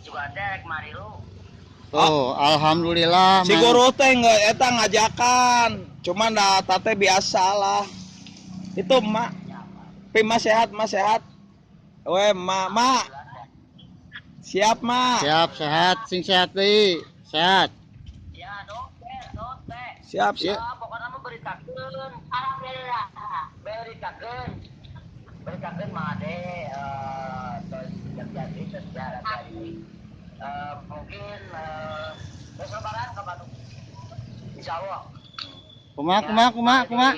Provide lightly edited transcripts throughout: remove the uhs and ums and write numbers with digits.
Juga teh rek marilu. Tuh, alhamdulillah. Si guru teh nggak eta ngajakan. Cuman dah tate biasa lah. Itu emak. Tapi emak sehat, emak sehat. Weh, emak, mak. Siap, mak. Siap, sehat, sing sehat deui. Sehat. Ya, dong, teh, dong, teh. Siap, siap. Ya, pokoknya mah beritakeun. Alhamdulillah. Beritakeun. Beritakeun mah ade tos jadi tos jadi. Mungkin besok lebaran ke Bandung. Insyaallah. Kumaha kumaha kumaha kumaha.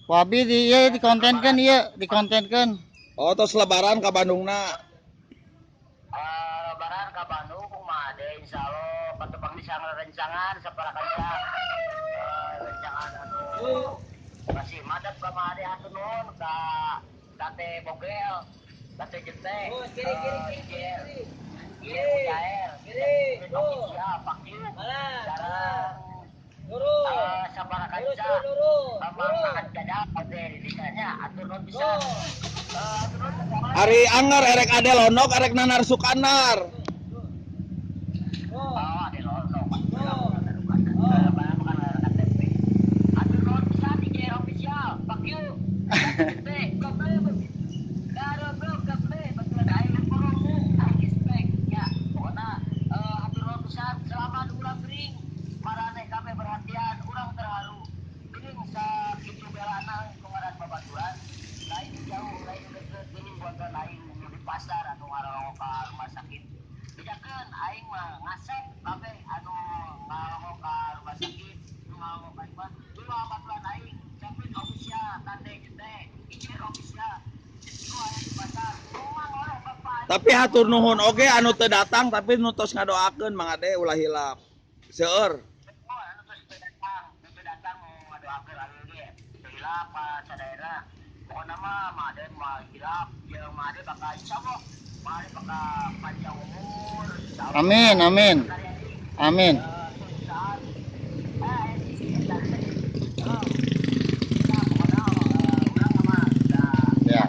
Wabi di ieu dikontenkeun ieu, dikontenkeun. Oh, tos lebaran ka Bandungna. Lebaran ka Bandung mah ade insyaallah patepang di rencangan saparakanca. Rencangan anu masih madep ka mah ade hatur nuhun ka Tate Bogel, Tate Jete, kiri kiri kiri. Kiri, kiri, Pak Yu, saparakanca. Ari anger erek ade londok erek nanar sukanar. Oh, ade londok. Pasar anu ngarolongo ka rumah sakit. Bejakeun aing mah ngasep kabeh anu ngarolongo ka rumah sakit, nu ngarolongo ka imah, dua baturan aing, Capit official, Tate Jete, Ijer official. Nu aya di pasar, rumah oleh bapak. Tapi hatur nuhun oge anu teu datang tapi nu tos ngadoakeun Mang Ade ulah hilap. Seueur. Oh, anu tos teu datang ngadoakeun anu ge. Teu hilap ka sadaerah. Pokona mah Mang Ade mah hilap, jeung Mang Ade bakal insyaallah Mang Ade bakal panjang umur. Amin, amin. Amin. Ya.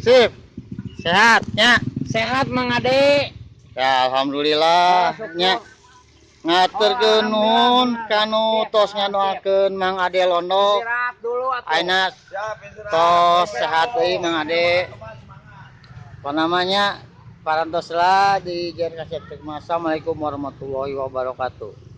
Sip. Sehat nya. Sehat Mang Ade. Ya alhamdulillah nya. Ngaturkeun nuhun kanu tos ngadoakeun Mang Ade Londok. Ayeuna tos sehat deui Mang Ade. Apa namanya? Parantos lah di Jer Kasep. Assalamualaikum warahmatullahi wabarakatuh.